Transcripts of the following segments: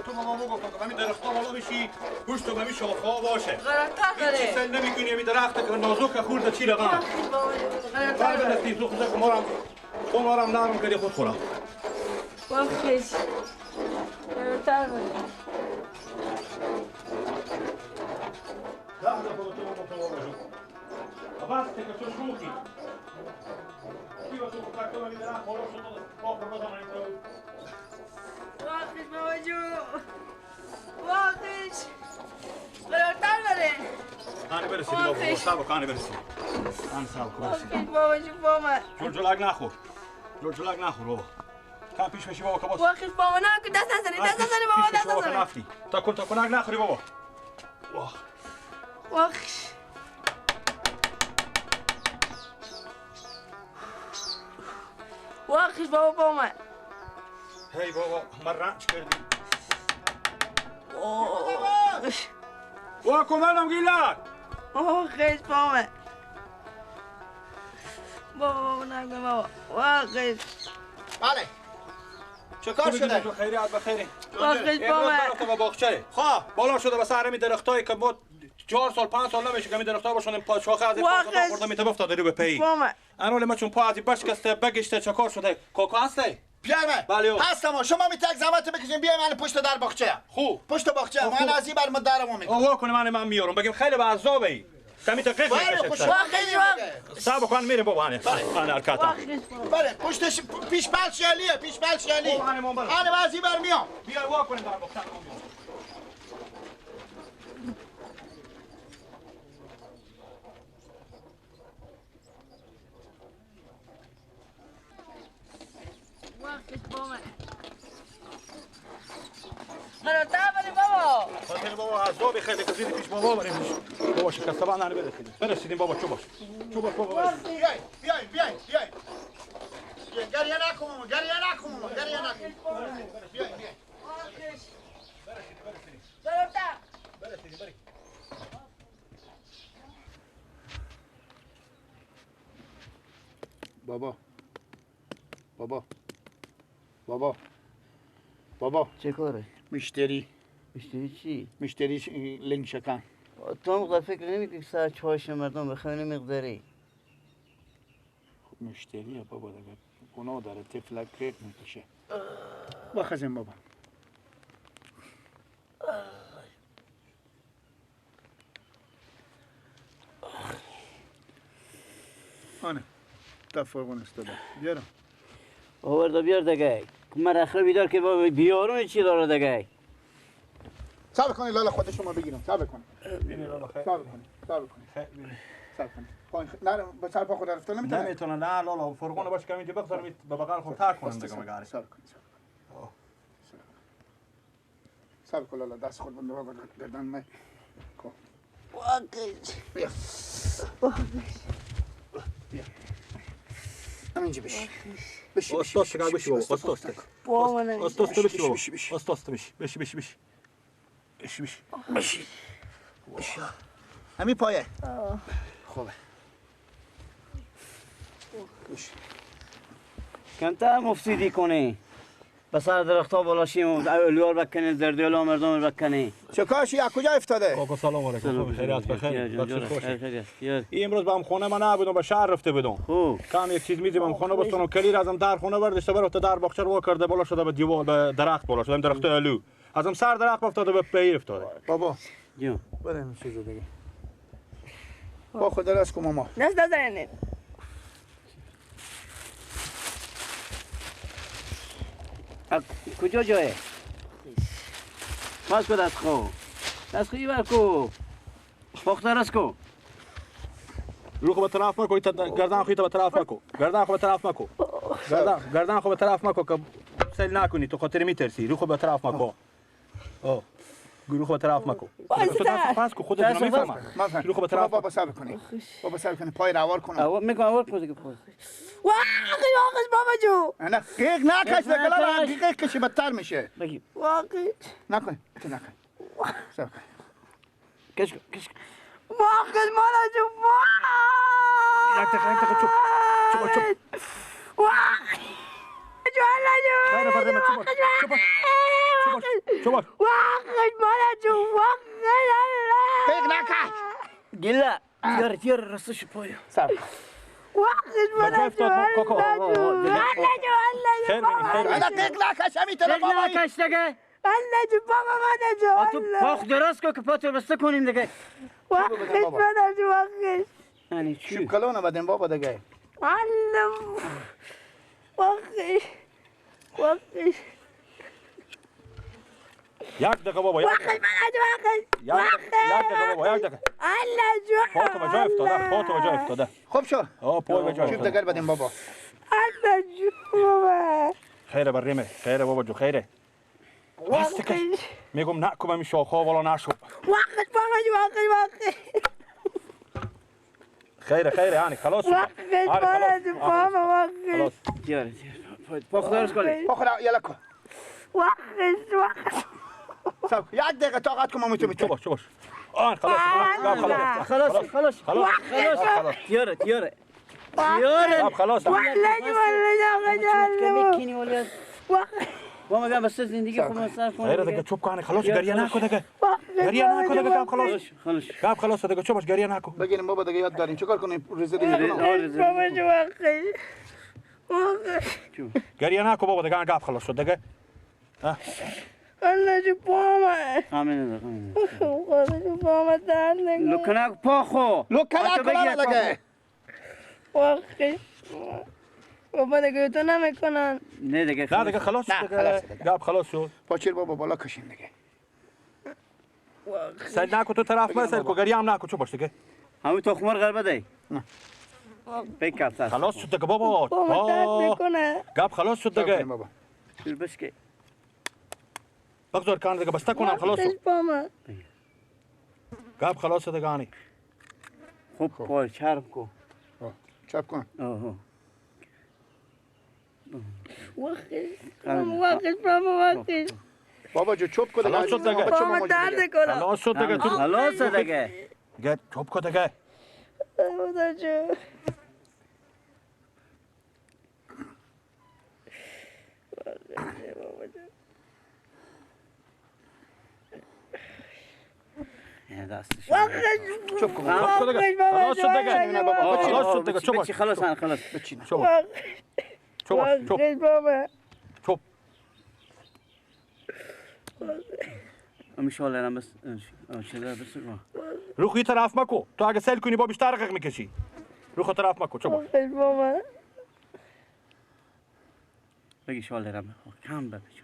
تو بابا گفتم که همین درخت‌ها بالا بشی، پشت تو همین شاخه‌ها باشه. غلط‌تر داره. چی سل نمی‌کنی همین درخت که نازک خورده چی رقم. غلط‌تر داره. تو خود مارم تو مارم نرم کردی خود خورم. واخیش. غلط‌تر داره. ده دفعه تو بابا تو بس که تو شوخی. کی واسه تو که همین درخت بالا شد با بزنم اینجا. واخیش بابا جون. واخیش. قرارتر بره. خانه برسیدی بابا. صبر خانه برسیدی. خانه صبر کن برسیدی. واخیش بابا جون بابا. جلجلک نخور. جلجلک نخور بابا. کم پیش بشی بابا که باز. واخیش بابا نه که دست نزنی دست نزنی بابا دست نزنی. تا کن تا کنک نخوری بابا. واخ. واخیش. واخیش بابا بابا. هی بابا من رنج کردی. وا کمالم گیلک. واخیش بابا. بابا بابا نگو بابا. واخیش. بله. چه کار شده؟ خیریت بخیری. واخیش بابا. رفتم به باغچه. خب بالا شده به سر می درختایی که ما 4 سال 5 سال نمیشه که می درخت‌ها باشن پا شاخه از پا خورده می تب افتاده رو به پی. انول ما چون پا از بشکسته بگشته چه کار شده؟ کاکا هستی؟ بیایم. بله هستم. شما می تک زحمت بکشین بیایم من پشت در باغچه. خوب پشت باغچه من از این بر ما درمو میکنم. آوا کنه من میارم بگیم خیلی به عذاب ای. کمی تا قیق میکشه. صبر کن میریم بابا هنه. هنه حرکت. بله پشتش پیش بل شالیه پیش بل شالی. هنه از این بر میام. بیا وا کنیم در باغچه. واخیش بابا. قرارتر بری بابا. خاطر بابا عذاب خیلی که زیدی پیش بابا بریم. بابا شکسته بند هنه برسیدیم. برسیدیم بابا چو باش. چو باش بابا. بیای بیای بیای بیای. گریه نکن گریه نکن گریه نکن. بیای بیای. واخیش. برسیدیم برسیدیم. قرارتر. برسیدیم بریم. بابا. بابا. بابا بابا چه کاره؟ مشتری. مشتری چی؟ مشتری لنگ شکن. تو هم فکر نمی‌کنی که ساعت 4 مردم بخواه نمیقدری؟ خب مشتریه بابا دیگه گناه داره طفلک قیق میکشه. بخزیم بابا. آنه تفرقون استاده بیارم. آورده بیار دیگه. من اخر بیدار که بابا بیارون چی داره دیگه. صبر کنید لالا خود شما بگیرم. صبر کنید. صبر کنید. صبر کنید. صبر کنید. پایین نه با سر پا خود رفته نمیتونه. نمیتونه نه لالا فرقونه باش که اینجا بگذارم به بغل خود تر کنم دیگه مگه. صبر کنید. صبر کن لالا دست خود بنده بابا گردن من. واقعش. بیا. واقعش. بیا. همینجا بشی. بشی آستاست بشی بابا آستاست. آستاست بشی بابا. آستاست بشی بشی بشی بشی. بشی بشی. بشی. بشی. همین پایه. خوبه. بشی. کمتر مفسدی کنی. به سر درخت‌ها بالا شیم و الیار بکنی زردیالا مردم بکنی. چه کارشی از کجا افتاده؟ کاکا سلام علیکم. خیریت بخیر. این امروز با هم خونه من نبودم به شهر رفته بودم. خوب. کم یک چیز میدیم خونه بستونم کلید ازم در خونه برداشته برفته در باغچه رو کرده بالا شده به دیوار به درخت بالا شده درخت الو. ازم سر درخت افتاده به پیر افتاده. بابا. جون. بریم چیز دیگه. با خدا راست کن ماما. دست نزنید. کجا جایه؟ باز کو دست خو. دست خو ایور کو. پخته راست کو. رو خو به طرف مکو گردن خو به طرف مکو. گردن خو به طرف مکو. گردن خو به طرف مکو که سیل نکنی تو خاطر میترسی. رو خو به طرف مکو. آه. رو خو به طرف مکو. پس کو خودت نمیفهمم. رو خو به طرف بابا صبر کنی. بابا صبر کنی پای روار کنم. اول میگم اول کو دیگه پای. واقعی واقعی بابا جو. نه قیق نکش دیگه لالا قیق کشی بدتر میشه. بگی. واقعی. نکن تو نکن. صبر کن. کش کش. واقعی مالا جو. یک دقیقه یک دقیقه چوب چوب چوب. واقعی. جو الله جو. خیر بریم چوب باش چوب باش واخش مالا جو واخش قیق نکش گلا تیر تیر رسش پایو صبر واخش مالا جو خیر بینی خیر قیق نکش همین طرف بابا نکش دیگه الله جو بابا مالا جو تو پاخ درست کو که پاتو بسته کنیم دیگه واخش مالا جو واخش یعنی چی چوب کلونه بدیم بابا دیگه الله واخش واخش یک دقیقه بابا یک واخش مالا جو واخش یک دقیقه بابا یک دقیقه الله جو پاتو به جای افتاده پاتو به جای افتاده خوب شو پای به جای چوب دیگر بدیم بابا الله جو بابا خیره بریمه خیره بابا جو خیره واخش میگم نکو به شاخه والا نشو واخش بابا جو واخش واخش خیره خیره یعنی خلاص واخش مالا جو بابا واخش خلاص تیر تیر پاخ درست کنی پاخ یلا کو واخش واخش صبر یک دقیقه طاقت کن ما میتونیم چو باش چو باش آن خلاص خلاص خلاص خلاص خلاص تیاره تیاره تیاره خلاص والله والله با میگم بس زندگی خود صرف کن خیره دیگه چوب کن خلاص گریه نکن دیگه گریه نکن دیگه خلاص خلاص گپ خلاص دیگه چوب باش گریه نکن بگیریم بابا دیگه یاد داریم چیکار کنیم رزه دیگه بابا جو واخش گریه نکن بابا دیگه گپ خلاص شد دیگه الله جو بابا آمین آمین الله جو بابا درد نکنه لکنک پاخو لکنک دیگه واخش بابا دیگه تو نمیکنن نه دیگه نه دیگه خلاص دیگه گپ خلاص شد پاچیر بابا بالا کشیم دیگه سر نکن تو طرف ما سر کو گریه هم نکن چو باش دیگه همین تخم مرغ غربه دی بک خلاص شد دیگه بابا بابا درد میکنه گپ خلاص شد دیگه بابا بس که بگذار کان دیگه بسته کنم خلاص شد گپ خلاص شد دیگه آنی خوب پای چرب کو چرب کن آها واخش واخش بابا واخش بابا جو چوب کو دیگه خلاص شد دیگه بابا درد کنه خلاص شد دیگه خلاص دیگه دیگه چوب کو دیگه بابا جو چوب کن خلاص شد دیگه خلاص شد دیگه چوب خلاص خلاص چوب چوب چوب چوب ان بس بس روخ یه طرف مکو تو اگه سیل کنی با بیشتر قق میکشی روخ طرف مکو چوب بگی شال رم کم بپیچ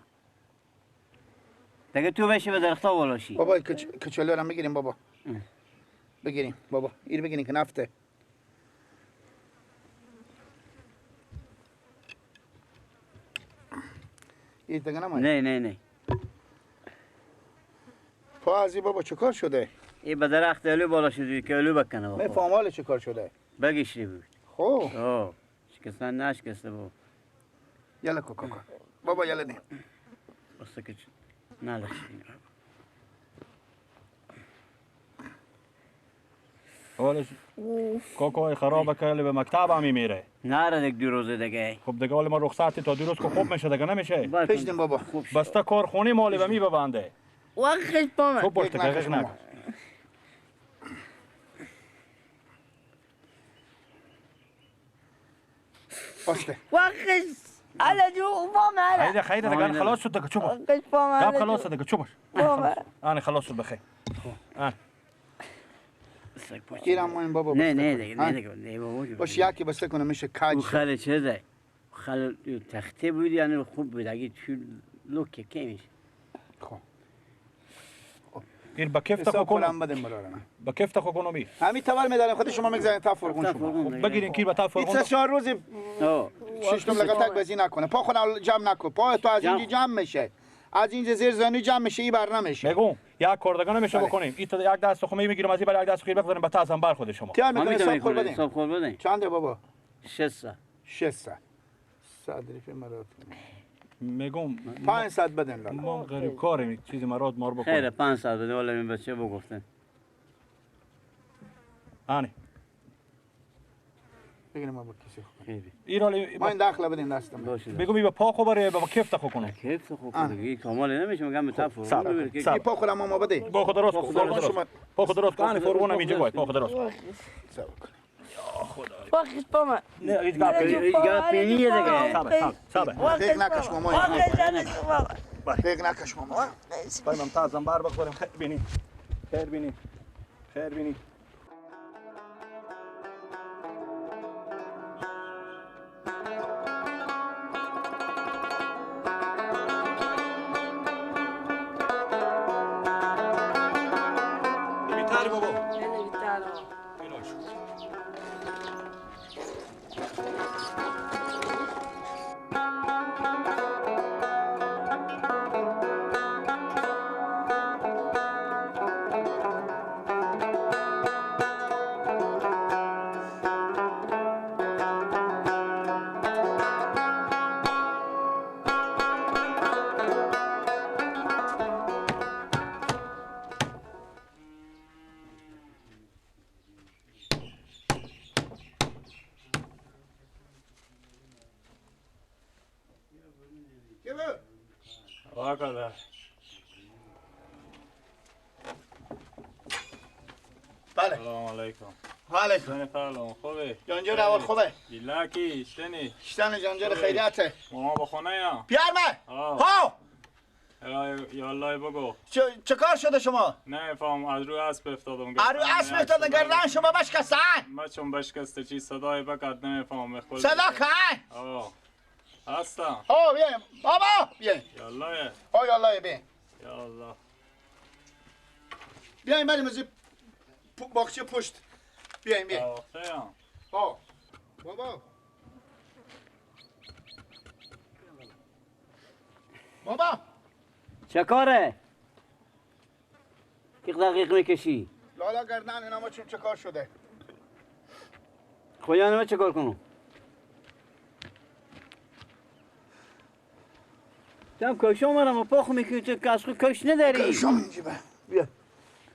دیگه تو بشی به درختا بالاشی بابا کچلو رو میگیریم بابا بگیریم بابا ایر بگیریم که نفته ایر دیگه نمایه نه نه نه پا از بابا چه کار شده؟ ای به درخت الو بالا شده که الو بکنه بابا فامال چه کار شده؟ بگیشی بود خب آه شکستن نشکسته بابا یلا کوکو بابا یلا نه بس که نه لشی اولش کوکوی خرابه که به مکتب هم میره نه دیگه دو روزه دیگه خب دیگه حالا ما رخصتی تا دو روز که خوب میشه دیگه نمیشه پیشدیم بابا بسته کارخونه مالی به می ببنده وقت با من خوب باش دیگه نکن باشته وقت على جو با من خیلی خیلی دیگه خلاص شد دیگه چوب وقت با من خلاص دیگه چوب انا خلاص شد بخیر گیرم مهم بابا نه نه دیگه نه دیگه نه بابا باش یکی بسته کنه میشه کج خاله چه خاله تخته بود یعنی خوب بود اگه تو لوکه کی میشه خب این با کیف تخو کنم بدیم برارم با کیف تخو کنم همین تول میدارم خود شما میگذارین تا فرغون شما بگیرین کی با تا فرغون این 4 روز شش تم لگا تک بزی نکنه پا خود جمع نکن پا تو از اینجا جمع میشه از اینجا زیر زانو جمع میشه این بر نمیشه میگم یک کاردگان نمیشه بکنیم این یک دست خو میگیرم از این بر یک دست خو بگذاریم به تازم بر خود شما تیار میکنه حساب خور بدین حساب خور بدین چنده بابا 600 600 صد ریفه مرات میگم 500 بدین لالا ما غریب کاریم چیزی مراد مار بکن خیر 500 بده والا این بچه بگفتن آنی بگیریم ما با کسی خو. ایرال ما این داخل بدین دستم. بگو بی با پا خو بره با کفت خو کنه. کفت خو کنه. دیگه کمال نمیشه میگم متفور. ای پا خو ما بده. با خود درست کن. پا خود درست کن. فرمون اینجا وای پا خود درست. صبر کن. یا خدا. وقت با من. نه هیچ گپ نیه دیگه. صبر صبر. دقیق نکش ماما. دقیق نکش ماما. باید ممتاز زنبار بخورم. خیر بینی. خیر بینی. خیر بینی. بله. سلام علیکم. علیکم. سلام خوبه؟ جانجور اول خوبه؟ بیلاکی شتنی. شتنی جانجور خیریته. ماما با خونه یا؟ پیرمه. ها. یا الله بگو. چه کار شده شما؟ نه فهم از روی اسب افتادم. از روی اسب افتادن گردن شما بشکستن؟ ما چون بشکسته چی صدای بکرد نمیفهم. صدا کن؟ آه. هستم. آه بیایم بابا بیایم. یا الله. آه یا الله بیایم. یا الله. بیایم بریم از باغچه پشت. بیایم بیایم. آه بابا. بابا. چه کاره؟ یک دقیق میکشی؟ لالا گردن اینا ما چون چه کار شده؟ خدا نما چه کار کنم؟ تم کشم مرا ما پاخ میکنی تو که از خود کش نداری؟ کشم اینجا بیا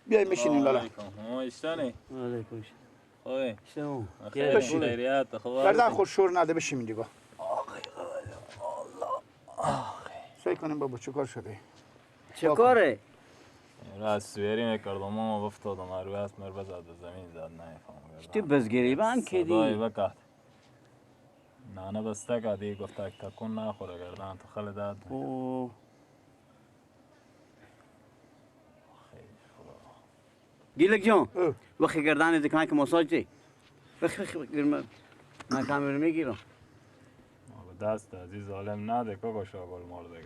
بیا میشینیم لالا. ما ایشتنی؟ علیکم. خوبه؟ شما. بشین. خیریت خوبه. گردن خود شور نده بشیم دیگه. آخه الله. آخه. سعی کنیم بابا چه کار شده؟ چه کاره؟ را سویری میکردم ما افتادم روی اسب مر بزد به زمین زد نمیفهم. تو بزگیری بان کدی؟ صدای بکرد. نه نه بسته کردی گفت تکون نخوره گردن تو خیلی درد. اوه. گیلک جان وقتی گردن دکان که ماساژ دی وقتی من کامل میگیرم. دست عزیز ظالم نده کاکا شاگل مرده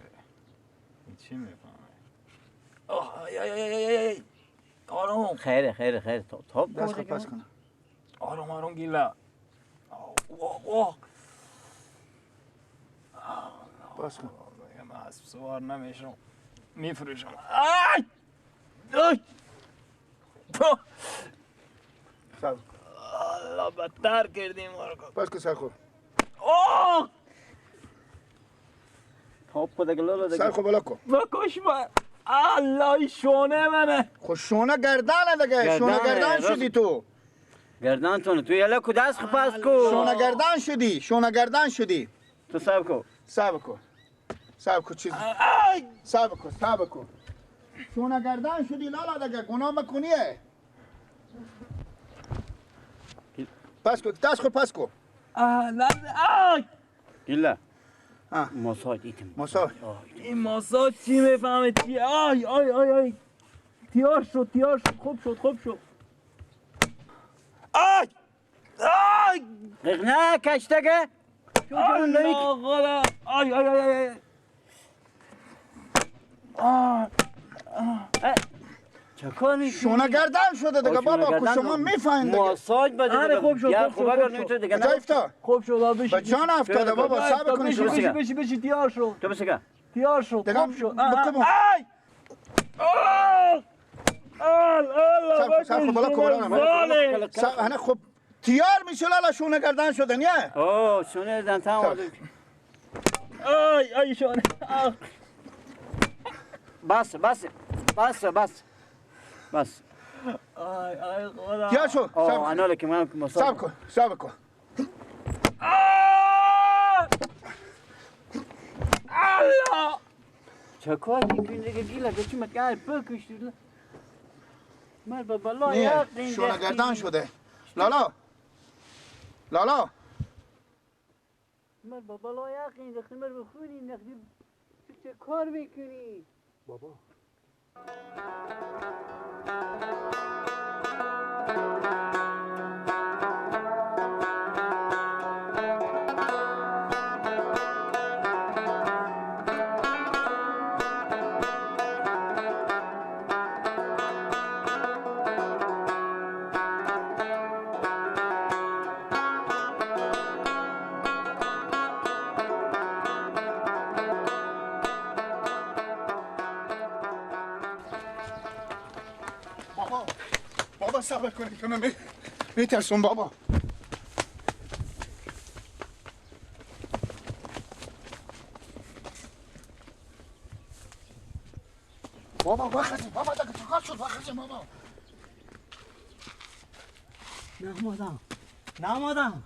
این چی میفهمه؟ آه ای ای ای ای آروم. خیره خیره خیره تاب دست خود پس کنه. آروم آروم گیلا. اوه اوه پس کن. من اسب سوار نمیشم میفروشم. آی آی الله بدتر کردیم ما رو. پس کن سر خود. اوه تاب خود لالا سر خود بالا کن. بکش من. الله شونه منه. خب شونه گردنه دیگه. شونه گردن شدی تو. گردن تو تو یلا کو دست پس کو. شونه گردن شدی. شونه گردن شدی. تو صبر کن. صبر کن. صبر کن چیز. صبر کن صبر کن. شونه گردن شدی لالا دیگه گناه مکنیه. پس کن دست خود پس کن. نه گیلا. ماساژ ایتم. ماساژ. این ماساژ چی میفهمه چی؟ آی آی آی آی تیار شد تیار شد خوب شد خوب شد. آی آی نه کشتگه. الله خدا. آی آی آی آی آه چه کاری؟ شونه گردن شده دیگه بابا شما میفهمید دیگه. ماساژ بده. آره خوب شد خوب شد دیگه. کجا افتاد؟ خوب شد بشی. به جان افتاده بابا صبر کنید. بشی بشی بشی تیار شد. تو بسکه. تیار شد خوب شد. آی الله سر خب بالا کن. سر خب تیار میشه لالا شونه گردن شده نه؟ اوه شونه گردن تمام. آی آی شونه. بس بس بس بس بس. آی آی خدا. تیار شد. آه انا لك من صبر کن صبر کن. الله چه کار میکنی دیگه گیلا که چی متکار پکش مر به بلا نه شونه گردان شده. لالا لالا مر به بلا یقین دختی مر به خونی نختی. تو چه کار میکنی؟ بابا بابا صبر کنید که من میترسم بابا. بابا وخزی بابا دیگه چیکار شد وخزی بابا. نامادم نامادم